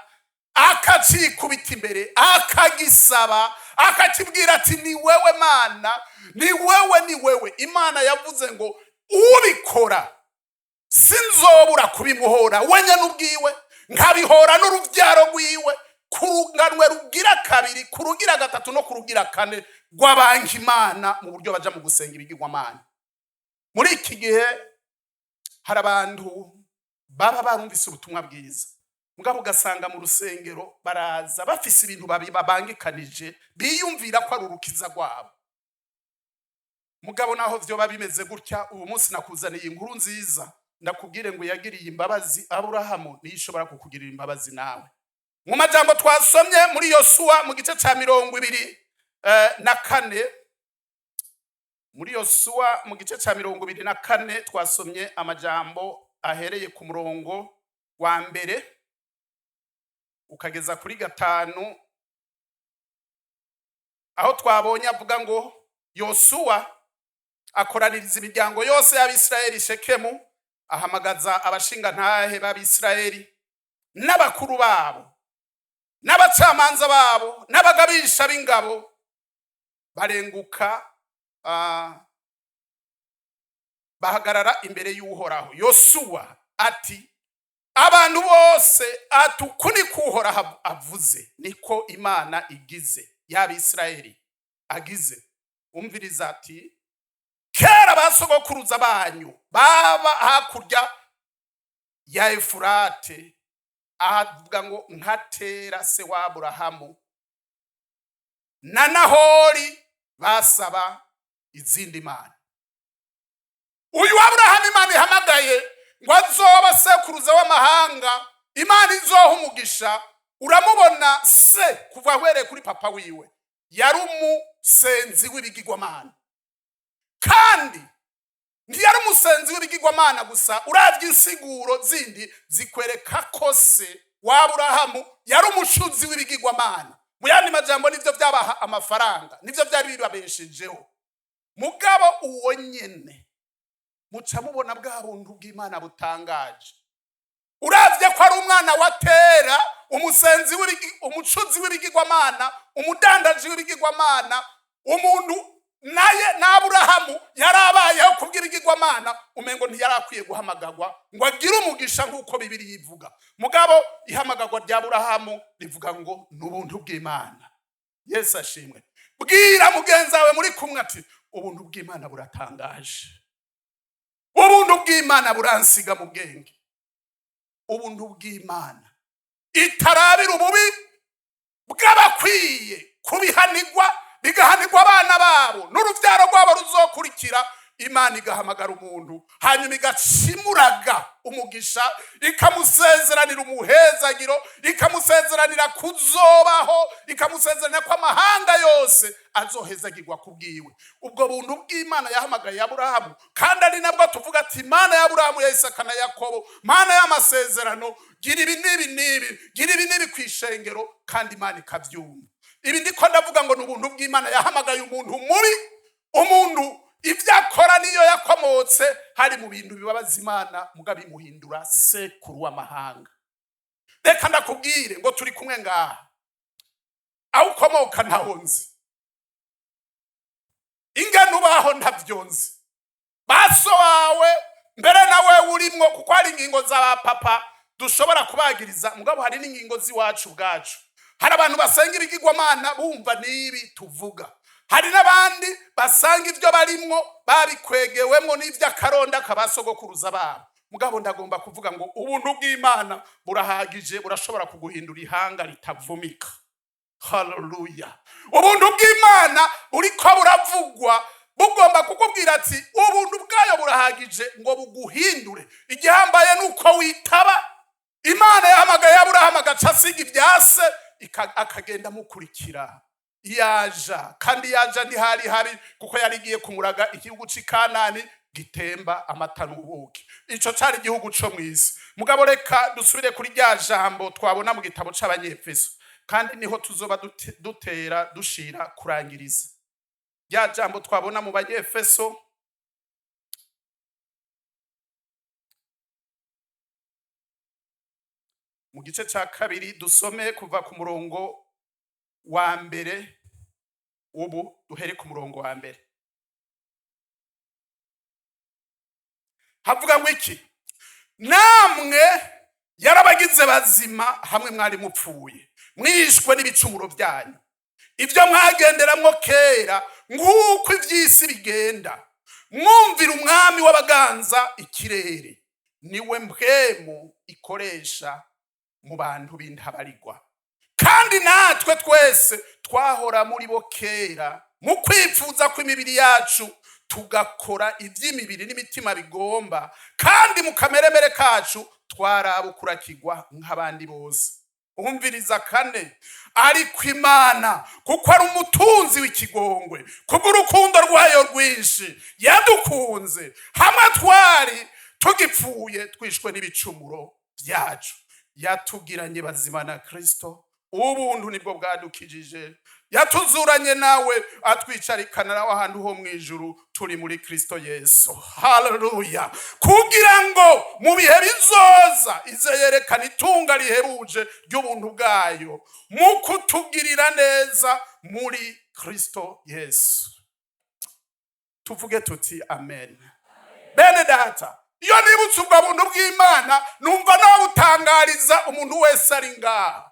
akacikubita imbere, akagisaba, akakibwira ati ni wewe Mana, ni wewe, ni wewe. Imana yavuze ngo ubikora sinzobura kubimuhora wenyine ubwiwe, nkabihora n'urubyaro rwiwe, kurunganwe rugira 2, kurugira 3 no kurugira 4 rw'abanka Imana mu buryo baja mu gusenga ibigirwamana. Muri iki gihe hari abantu baba barumvise ubutumwa bwiza, mugabo ugasanga mu rusengero baraza bafise ibintu babangikanije, biyumvira ko ari urukiza rwabo. Mugabo naho vyoba bimeze gutya, ubu munsi nakuzaniye inkuru nziza, ndakubwire ngo yagiriye imbabazi Aburahamu, niyo ishobora kukugirira imbabazi nawe. Mu majambo twasomye muri Yosuwa mu gice cya 24, muri Yosuwa mu gice cya 24 twasomye amajambo ahereye ku murongo wa mbere ukageza kuri 5, aho twabonye avuga ngo Yosuwa akoraniriza imiryango yose y'Abisirayeli Shekemu, ahamagaza abashingantahe b'Abisirayeli n'abakuru babo n'abacamanza babo n'abagabisha b'ingabo, barenguka bahagarara imbere y'Uhoraho. Yosuwa ati: "Abantu bose," ati, "uku niko Uhoraho avuze, niko Imana igize y'Abisirayeli agize." Umviriza, ati: "Kera basogokuruza banyu baba hakurya ya Efurate," avuga ngo nka Tera se wa Aburahamu na Nahori, basaba izindi mana. Uyu Aburahamu Imana ihamagaye ngo azoba sekuruza w'amahanga, Imana izoha umugisha, uramubona se kuva ahereye kuri papa wiwe yari umusenzi w'ibigirwamana. Kandi ntiyari umusenzi w'ibigirwamana gusa, uravye insiguro zindi zikwereka ko se wa Aburahamu yari umucuzi w'ibigirwamana. Mu yandi majambo, nivyo byabaha amafaranga, nivyo byari bibabeshejeho. Mugabo uwo nyene muca mubona bwa buntu bw'Imana butangaje. Uravye ko ari umwana wa Tera, umusenzi, umucuzi w'ibigirwamana, umudandaji w'ibigirwamana, umuntu naye n'Aburahamu yari abayeho kubw'ibigirwamana, umengo ntiyari akwiye guhamagagwa ngo agire umugisha nk'uko Bibiliya ivuga. Mugabo ihamagarwa rya Aburahamu rivuga ngo ni ubuntu bw'Imana. Yesu ashimwe. Bwira mugenzi wawe muri kumwe ati: "Ubuntu bw'Imana buratangaje, ubuntu bw'Imana buransiga mu bwenge." Ubuntu bw'Imana itarabira ububi bw'abakwiye kubihanirwa, bigahanirwa abana babo n'urubyaro rwabo ruzokurikira, Imana igahamagara umuntu, hanyuma igacimuraga umugisha, ikamusezeranira umuhezagiro, ikamusezeranira kuzobaho, ikamusezeranira ko amahanga yose azohezagirwa ku bwiwe. Ubwo buntu bw'Imana yahamagaye Aburahamu, kandi ari nabwo tuvuga ati: "Imana ya Aburahamu, ya Isaka na Yakobo, Mana y'amasezerano, gira ibi n'ibi n'ibi, gira ibi n'ibi ku ishengero," kandi Imana ikabyumva. Ibi ndiko ndavuga ngo ni ubuntu bw'Imana yahamagaye umuntu mubi, umuntu ibyo akora niyo yakomotse hari mu bintu bibabaza Imana, mugabo imuhindura sekuru w'amahanga. Reka ndakubwire ngo turi kumwe ngaha, aho ukomoka ntaho nzi, ingano ubaho ntabyo nzi, baso wawe mbere nawe urimwo, kuko hari ingingo za papa dushobora kubagiriza, mugabo hari n'ingingo z'iwacu ubwacu. Hari abantu basenga ibigirwamana bumva n'ibi tuvuga, hari n'abandi basanga ibyo barimwo babikwegewemwo n'iby'akaronda kabasogokuruza babo. Mugabo ndagomba kuvuga ngo ubuntu bw'Imana burahagije, burashobora kuguhindura ihanga ritavumika. Haleluya! Ubuntu bw'Imana buriko buravugwa, bugomba kukubwira ati ubuntu bwayo burahagije ngo buguhindure. Igihambaye ni uko witaba Imana yahamagaye Aburahamu, agaca asiga ibyase, akagenda amukurikira yaja. Kandi yaja ntihari habi, kuko yari igiye kumuraga igihugu c'i Kanani gitemba amata n'ubuki. Ico cari igihugu co mw'isi. Mugabo reka dusubire kuri rya jambo twabona mu gitabo c'Abanyefeso, kandi niho tuzoba dutera dushira kurangiriza. Rya jambo twabona mu Banyefeso mu gice ca 2, dusome kuva ku murongo wa mbere. Ubu duhere ku murongo wa mbere. Havuga ngo iki? "Namwe yarabagize bazima hamwe mwari mupfuye mwishwe n'ibicumuro byanyu, ibyo mwagenderamwo kera nk'uko iby'isi bigenda, mwumvira umwami w'abaganza ikirere, niwe mpwemu ikoresha mu bantu b'intabarigwa. Kandi natwe twese twahora muri bo kera mu kwifuza kw'imibiri yacu, tugakora iby'imibiri n'imitima bigomba, kandi mu kameremere kacu twarabukurakirwa nk'abandi bose." Umviriza kane: ariko Imana, kuko ari umutunzi w'ikigongwe, kubw'urukundo rwayo rwinshi yadukunze, hamwe twari tugipfuye twishwe n'ibicumuro byacu, yatugiranye bazima na Kristo. Ubuntu nibwo bwadukijije. Yatuzuranye nawe, atwicarikana nawe ahantu ho mu ijuru turi muri Kristo Yesu. Haleluya! Kugira ngo mu bihe bizoza ize yerekana itunga rihebuje ry'ubuntu bwayo mu kutugirira neza muri Kristo Yesu. Tuvuge tuti amen. Bene data, iyo nibutse ubwo buntu bw'Imana, numva nawutangariza umuntu wese ari ngaha.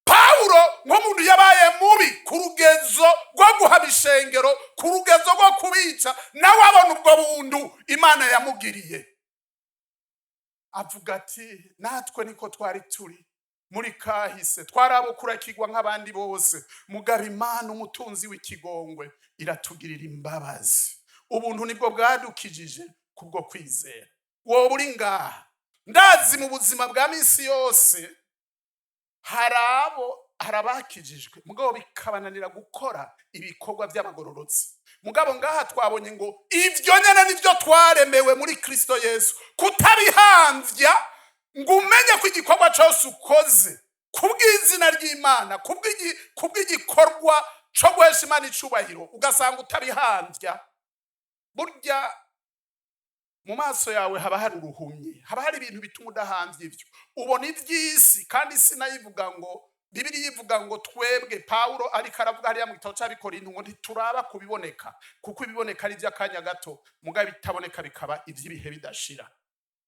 Pawulo, nk'umuntu yabaye mubi ku rugezo rwo guhaba ishengero, ku rugezo rwo kubica, nawe abona ubwo buntu Imana yamugiriye, avuga ati: natwe niko twari turi muri kahise, twari abo kurakirwa nk'abandi bose, mugabo Imana, umutunzi w'ikigongwe, iratugirira imbabazi. Ubuntu nibwo bwadukijije kubwo kwizera. Wowe uri ngaha, ndazi mu buzima bwa minsi yose hari abo, hari abakijijwe, mugabo bikabananira gukora ibikorwa by'abagororotsi. Mugabo ngaha twabonye ngo ibyo nyene nibyo twaremewe muri Kristo Yesu. Kutabihamvya ngo umenye ko igikorwa cyose ukoze kubw'izina ry'Imana, kubw'igikorwa cyo guhesha Imana icubahiro, ugasanga utabihamvya, burya mu maso yawe haba hari uruhumyi, haba hari ibintu bituma udahamvya ibyo ubona iby'isi. Kandi isi nayo ivuga ngo, Bibiliya ivuga ngo twebwe, Pawulo ariko aravuga hariya mu gitabo cy'Abikorinto, ngo ntituraba kubiboneka, kuko ibiboneka ari iby'akanya gato, mugabo ibitaboneka bikaba iby'ibihe bidashira.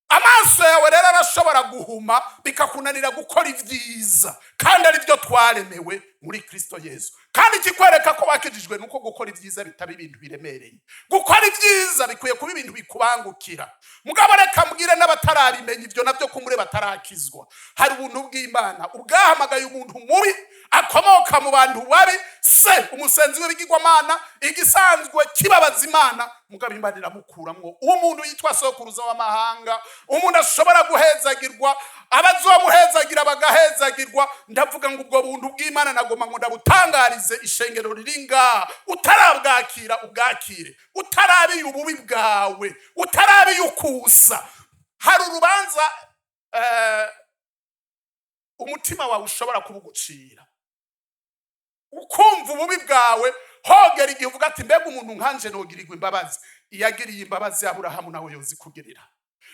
Amaso yawe rero arashobora guhuma, bikakunanira gukora ibyiza, kandi ari byo twaremewe muri Kristo Yesu. Kandi ikikwereka ko wakijijwe ni uko gukora ibyiza bitaba ibintu biremereye. Gukora ibyiza bikwiye kuba ibintu bikubangukira. Mugabo reka mbwire n'abatarabimenya ibyo nabyo, kumure batarakizwa, hari ubuntu bw'Imana ubwahamagaye umuntu mubi akomoka mu bantu babi, se umusenzi w'ibigirwamana, igisanzwe kibabaza Imana, mugabo Imana iramukuramwo uwo muntu yitwa sokuruza w'amahanga, umuntu ashobora guhezagirwa, abazomuhezagira bagahezagirwa. Ndavuga ngo ubwo buntu bw'Imana nagomba ngo ndabutangarize ishengero riri ngaha. Utarabwakira, ubwakire. Utarabiye ububi bwawe, utarabiye ukusa, hari urubanza umutima wawe ushobora kubugucira, ukumva ububi bwawe, hogera igihe uvuga ati: mbega umuntu nkanje nogirirwa imbabazi? Iyagiriye imbabazi Aburahamu, nawe yozikugirira.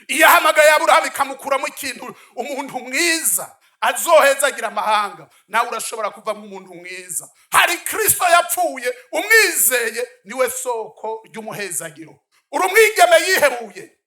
Iyo ahamagaye Aburahamu ikamukuramo ikintu, umuntu mwiza azohezagira amahanga, nawe urashobora kuvamo umuntu mwiza. Hari Kristo yapfuye, umwizeye niwe soko ry'umuhezagiro. Uri umwigeme yihebuye,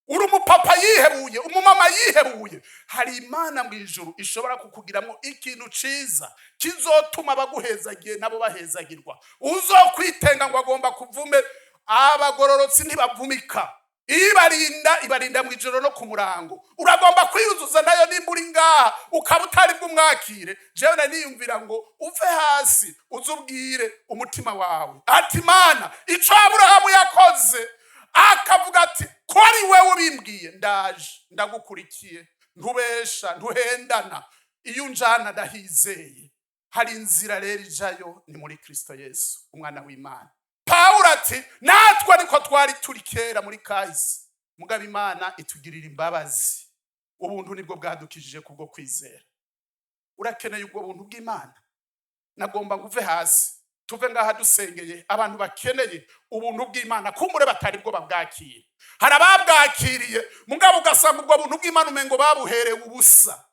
uri umupapa yihebuye, umumama yihebuye, hari Imana mu ijuru ishobora kukugiramo ikintu ciza kizotuma abaguhezagiye nabo bahezagirwa. Uzokwitenga ngo agomba kuvume, abagororotsi ntibavumika. Ibarinda, ibarinda mu ijoro no ku murango. Uragomba kwiyuzuza nayo. Nimba uri ngaha ukaba utari bwumwakire, jewe nari niyumvira ngo uve hasi uze ubwire umutima wawe ati: Mana, ico Aburahamu yakoze, akavuga ati: ko ari wewe ubimbwiye, ndaje, ndagukurikiye, ntubesha, ntuhendana, iyo unjana ndahizeye. Hari inzira rero ijayo, ni muri Kristo Yesu, umwana w'Imana. Pawulo ati: natwe ariko twari turi kera muri kahise, mugabo Imana itugirira imbabazi. Ubuntu nibwo bwadukijije kubwo kwizera. Urakeneye ubwo buntu bw'Imana. Nagomba ngo uve hasi, tuve ngaha dusengeye abantu bakeneye ubuntu bw'Imana, kumbure batari bwo babwakira. Hari ababwakiriye, mugabo ugasanga ubwo buntu bw'Imana umengo babuherewe ubusa.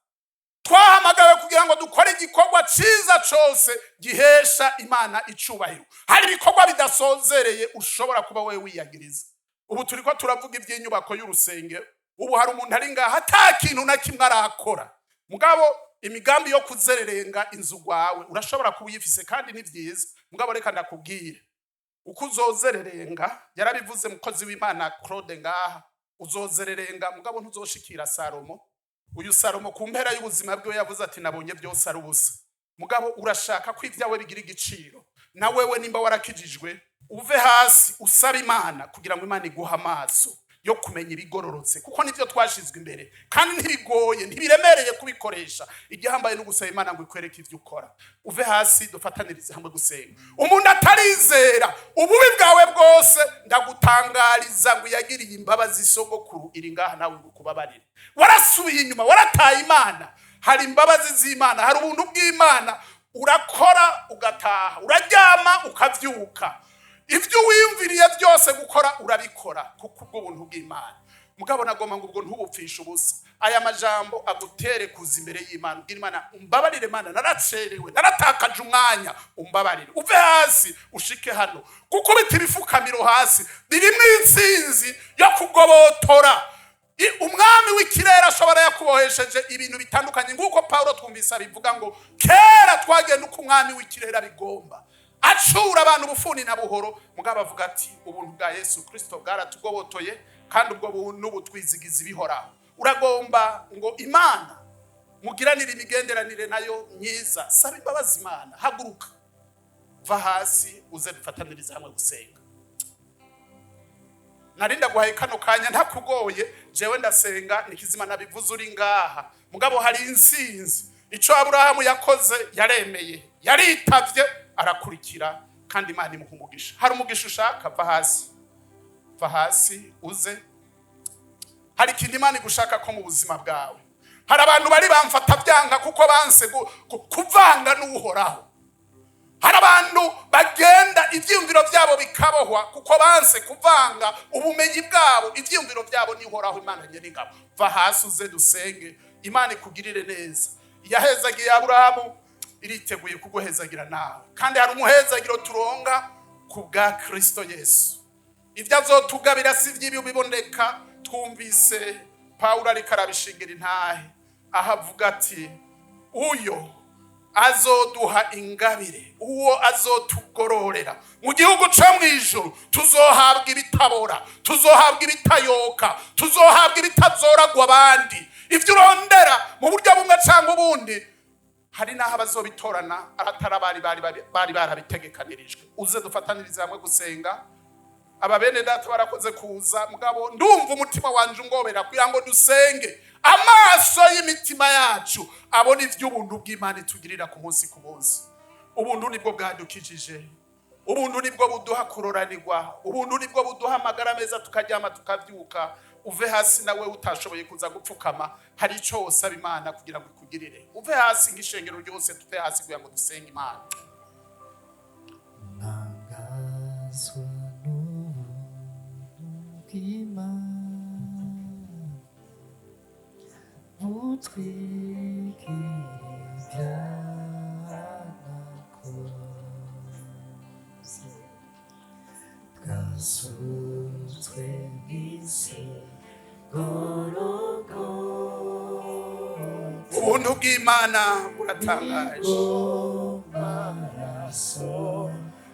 Twahamagawe kugira ngo dukore igikorwa cyiza cyose gihesha Imana icubahiro. Hari ibikorwa bidasozereye ushobora kuba wowe wiyagiriza. Ubu turi ko turavuga iby'inyubako y'urusengero. Ubu hari umuntu ari ngaha ata kintu na kimwe arakora, mugabo imigambi yo kuzererenga inzu rwawe urashobora kuba uyifise, kandi ni byiza. Mugabo reka ndakubwire uko uzozererenga. Yarabivuze mukozi w'Imana Claude ngaha: uzozererenga, mugabo ntuzoshikira Salomo. Uyu Salomo ku mpera y'ubuzima bwiwe yavuze ati: nabonye byose ari ubusa. Mugabo urashaka ko ibyawe bigira igiciro, na wewe nimba warakijijwe, uve hasi usabe Imana kugira ngo Imana iguhe amaso. Yo kumenya ibigororotse, kuko nibyo twashizwe imbere, kandi ntibigoye, ntibiremereye kubikoresha. Igihambaye no gusaba Imana ngo ikwereke ibyo ukora. Uve hasi, dufatanirize hamwe gusenga. Umuntu atarizera, ububi bwawe bwose, ndagutangariza ngo yagiriye imbabazi sogokuru iri ngaha nawe ngo ukubabarire. Warasubiye inyuma, warataye Imana. Hari imbabazi z'Imana, hari ubuntu bw'Imana. Urakora ugataha, uraryama ukavyuka, ibyo wiyumviriye byose gukora urabikora, kuko ubwo buntu bw'Imana. Mugabo nagomba ngo ubwo ntubupfishe ubusa. Aya majambo agutere kuza imbere y'Imana, ubwira Imana: "Umbabarire Mana, naracerewe, naratakaje umwanya, umbabarire." Uve hasi ushike hano. Gukubita ibifukamiro hasi birimo intsinzi yo kugobotora. Umwami w'ikirere ashobora yakubohesheje ibintu bitandukanye, nk'uko Paulo twumvise abivuga ngo kera twagenda uko umwami w'ikirere abigomba, acura abantu ubufuni na buhoro. Mugabo avuga ati: "Ubuntu bwa Yesu Kirisito bwaratugobotoye, kandi ubwo buntu butwizigiza ibihoraho." Uragomba ngo Imana mugiranire imigenderanire nayo myiza, saba imbabazi Imana. Haguruka, va hasi, uze dufatanirize hamwe gusenga. Nari ndaguhaye kano kanya ntakugoye. Jewe ndasenga nikizima, nabivuze uri ngaha. Mugabo hari insinzi. Ico Aburahamu yakoze, yaremeye, yaritavye, arakurikira, kandi Imana imuha umugisha. Hari umugisha ushaka? Va hasi, va hasi uze. Hari ikintu Imana igushaka ko mu buzima bwawe. Hari abantu bari bamfata byanga kuko banse kuvanga n'Uhoraho. Hari abantu bagenda ibyiyumviro byabo bikabohwa kuko banse kuvanga ubumenyi bwabo, ibyiyumviro byabo n'Ihoraho Imana Nyeningabo. Va hasi uze dusenge, Imana ikugirire neza. Yahezagiye Aburahamu, iriteguye kuguhezagira nawe. Kandi hari umuhezagiro turonga ku bwa Kristo Yesu. Ibyo azotugabira si iby'ibi biboneka. Twumvise Pawulo ariko arabishingira intahe, aho avuga ati: "Uyo azoduha ingabire, uwo azotugororera mu gihugu cyo mu ijuru, tuzohabwa ibitabora, tuzohabwa ibitayoka, tuzohabwa ibitazoragwa abandi." Ibyo urondera mu buryo bumwe cyangwa ubundi, hari n'aho abazobitorana aratari abari bari barabitegekanirijwe. Uze dufatanirize hamwe gusenga. Aba bene data barakoze kuza, mugabo ndumva umutima wanje ungobera kugira ngo dusenge, amaso y'imitima yacu abona iby'ubuntu bw'Imana itugirira ku munsi ku munsi. Ubuntu nibwo bwadukijije, ubuntu nibwo buduha kuroranirwa, ubuntu nibwo buduha amagara meza, tukaryama tukabyuka. Uve hasi nawe utashoboye kuza gupfukama, hari icyo wosaba Imana kugira ngo ikugirire. Uve hasi, nk'ishengero ryose tuve hasi kugira ngo dusenge Imana. Ntangazwa n'ubuntu bw'Imana butwikira ibyaha nakoze, bwasutswe mw'isi Gologota. Ubuntu bw'Imana buratangaje. Maraso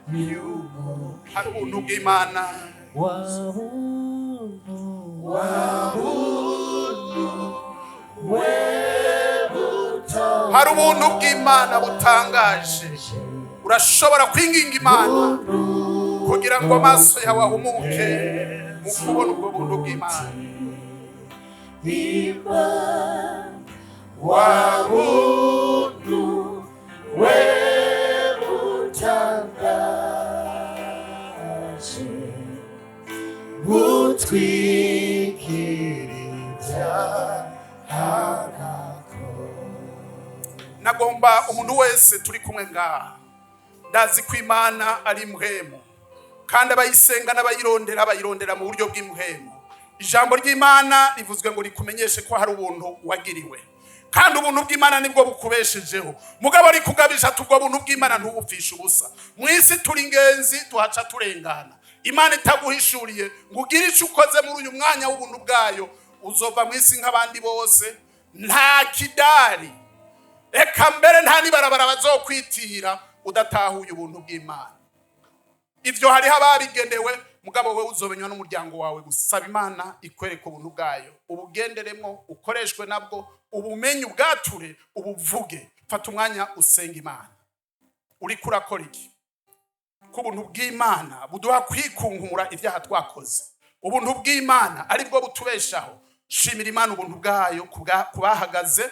y'umukiza. Hari ubuntu bw'Imana. Wabuntu, wabuntu we Hari ubuntu bw'Imana butangaje. Urashobora kwinginga Imana kugira ngo amaso yawe ahumuke mu kubona ubwo buntu bw'Imana. Wabuntu we butangaje, butwikira ibyaha. Nagomba umuntu wese turi kumwe ngaha, ndazi ko Imana ari impwemu, kandi abayisenga n'abayirondera bayirondera mu buryo bw'impwemu. Ijambo ry'Imana rivuzwe ngo rikumenyeshe ko hari ubuntu wagiriwe, kandi ubuntu bw'Imana nibwo bukubeshejeho. Mugabo rikugabisha ati: "Ubwo buntu bw'Imana ntubupfishe ubusa." Mu isi turi ingenzi, tuhaca turengana. Imana itaguhishuriye ngo ugire icyo ukoze muri uyu mwanya w'ubuntu bwayo, uzova mu isi nk'abandi bose. Nta kidari, reka mbere nta n'ibarabara bazokwitira udatahuye ubuntu bw'Imana. Ibyo hariho ababigenewe, mugabo we uzobenywa n'umuryango wawe. Gusaba Imana ikwereka ubuntu bwayo, ubugenderemo, ukoreshwe nabwo, ubumenye, ubwature, ubuvuge. Fata umwanya usenga Imana. Uriko urakora iki? Ko ubuntu bw'Imana buduha kwikunkumura ibyaha twakoze. Ubuntu bw'Imana aribwo butubeshaho. Shimira Imana ubuntu bwayo ku bahagaze.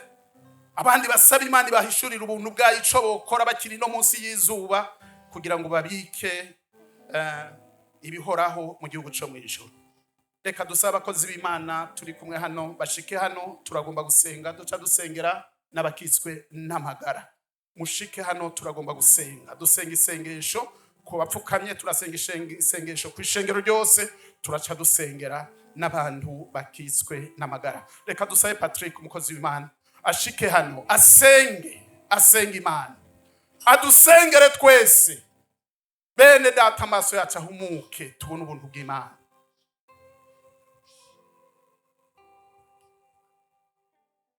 Abandi basaba Imana ibahishurira ubuntu bwayo, ico bokora bakiri no munsi y'izuba kugira ngo babike ibihoraho mu gihugu cyo mu ijuru. Reka dusabe abakozi b'Imana turi kumwe hano bashike hano. Turagomba gusenga, duca dusengera n'abakitswe n'amagara. Mushike hano, turagomba gusenga. Dusenga isengesho ku bapfukamye, turasenga isengesho ku ishengero ryose, turaca dusengera n'abantu bakitswe n'amagara. Reka dusabe Patrick, umukozi w'Imana, ashike hano asenge, asenge Imana, adusengere twese. Bene data, amaso yacu ahumuke, tubone ubuntu bw'Imana.